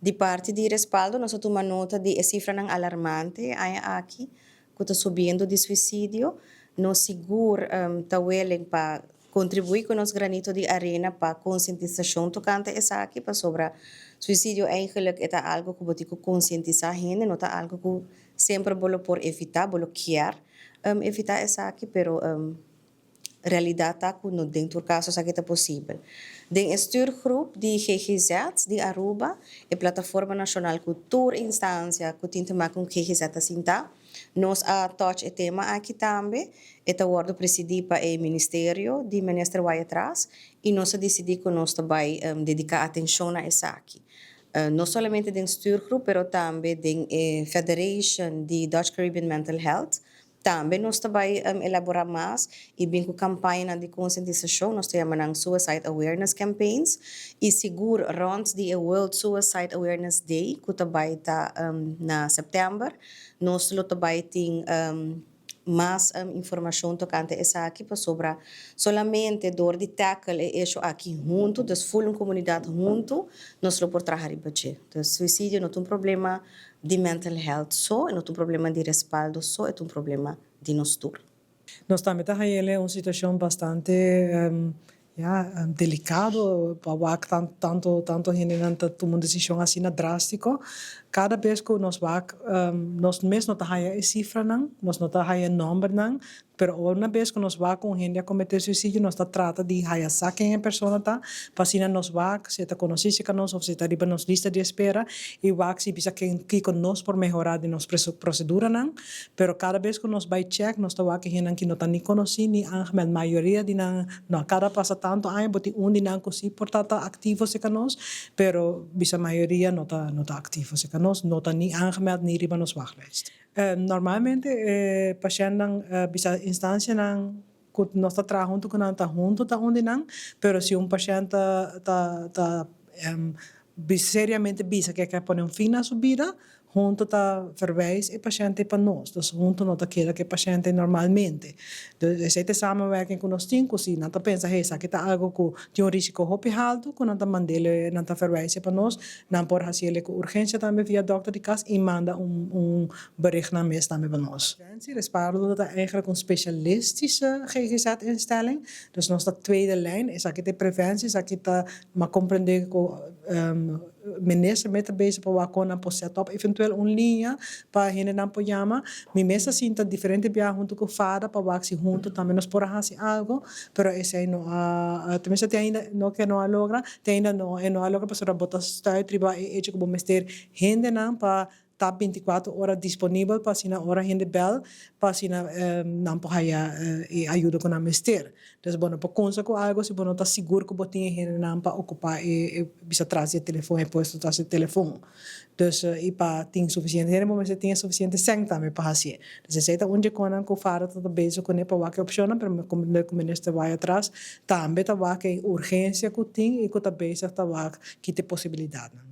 Di parti di Respaldo nos a tuma nota di e sifranan alarmante e aña aki ku ta subiendo di suisidio. Nos sigur ta willing pa kontribuí ku nos granito di arena pa konsientisashon tokante esaki pasobra suisidio eigenlijk e ta algu ku bo tin ku konsientisá hende, no ta algu ku semper bo lo por evitá, bo lo kier evitá esaki pero Realidat ta ku no den tur kaso esaki ta posibel. Den e stuurgroep di GGZ di Aruba, e plataforma nashonal ku tur instansia ku tin te make ku GGZ ta sintá, nos a touch e tema aki tambe. E ta wòrdu presidí pa e ministerio di Minister Wyatt-Ras i nos a disidí ku nos ta bai dediká atenshon na esaki. No solamente den stuurgroep pero tambe den e Federation di Dutch Caribbean Mental Health. Tambe nos ta bai elaborá mas i bin ku kampañanan di konsientisashon, nos ta yama nan Suicide Awareness Campaigns, i sigur rònt di e World Suicide Awareness Day ku ta bai ta na sèptèmber, nos lo ta bai tin mas informashon tokante esaki pasobra solamente dor di tackle e esho aki huntu, dus ful un komunidat huntu, nos lo por traha riba dje. Dus suisidio no ta un problema Di mental health so, e no ta un problema di respaldo so, e ta un problema di nos tur. Nos tambe ta hañ'el un situacion bastante, ya, delicado pa wak tanto tanto hendenan ta tuma un decision asina drastico. Cada bes cu nos wak, nos mes no ta haña e cifranan, nos no ta haña e nombernan, Pero una bes ku nos wak ku un hende a kometé suisidio, nos ta trata di haya sa ken e persona ta, pa asina nos wak si e ta konosí serka nos òf si e ta riba nos lista di espera i wak si bisa ken kiko nos por mehorá den nos proseduranan. Pero kada bes ku nos bai chèk, nos ta wak e hendenan ki no ta ni konosí ni aangemeld. Mayoria di nan no a kada pasa tantu aña, bo tin un di nan ku si por ta ta aktivo serka nos, pero bisa mayoria no ta no ta aktivo serka nos, no ta ni aangemeld ni riba nos wachtlijst. Normalmente e pashèntnan bisa instansianan ku nos ta traha huntu ku nan ta huntu ta un di nan, pero si un pashènt ta ta ta seriamente bisa ku e ke pone un fin na su bida, huntu ta verwijs e pashènt ei pa nos. Dus huntu no ta keda ku e pashènt ei normalmente. Dus esei ta e samenwerking ku nos tin ku si nan ta pensa hey esaki ta algu ku tin un risiko hopi haltu ku nan ta mand'el nan ta verwijs e pa nos, Nan por hasi el ku urgensia tambe via dòkter di kas i manda un un bericht nan mes tambe pa nos. Preventie, Respaldo ta eigenlijk un specialistische GGZ-instelling, dus nos ta tweede lijn. Esaki ta e preventie, esaki ta ma comprende ku minister mes ta bezig pa wak kon nan por set up eventueel un liña pa hendenan por yama. Mi mes a sinta diferente biaha hunto ku fada pa wak si hunto tambe nos por a hasi algo, pero esei no a, tenminste te ainda no ke no a logra. Te ainda no, e no a logra pasobra bo ta stuit riba e hecho ku bo mester hendenan pa ta bintikuater ora disponibel pa asina ora hende bèl pa asina nan por haya e ayuda ku nan mester. Entonces bo no por konsa ku algu si bo no ta sigur ku bo tin e hendenan pa okupá e bisa tras di e telefon, e puesto tras di e telefon. Dus i pa tin sufisiente hende bo mester tin e sufisiente sèn tambe pa hasié. Dus esei ta un dje konan ku fada ta ta bezig kuné pa wak e opshonnan pero mi komprendé ku minister wak atras tambe ta wak e urgensia ku tin i ku ta bezig ta wak ki ta e posibilidatnan.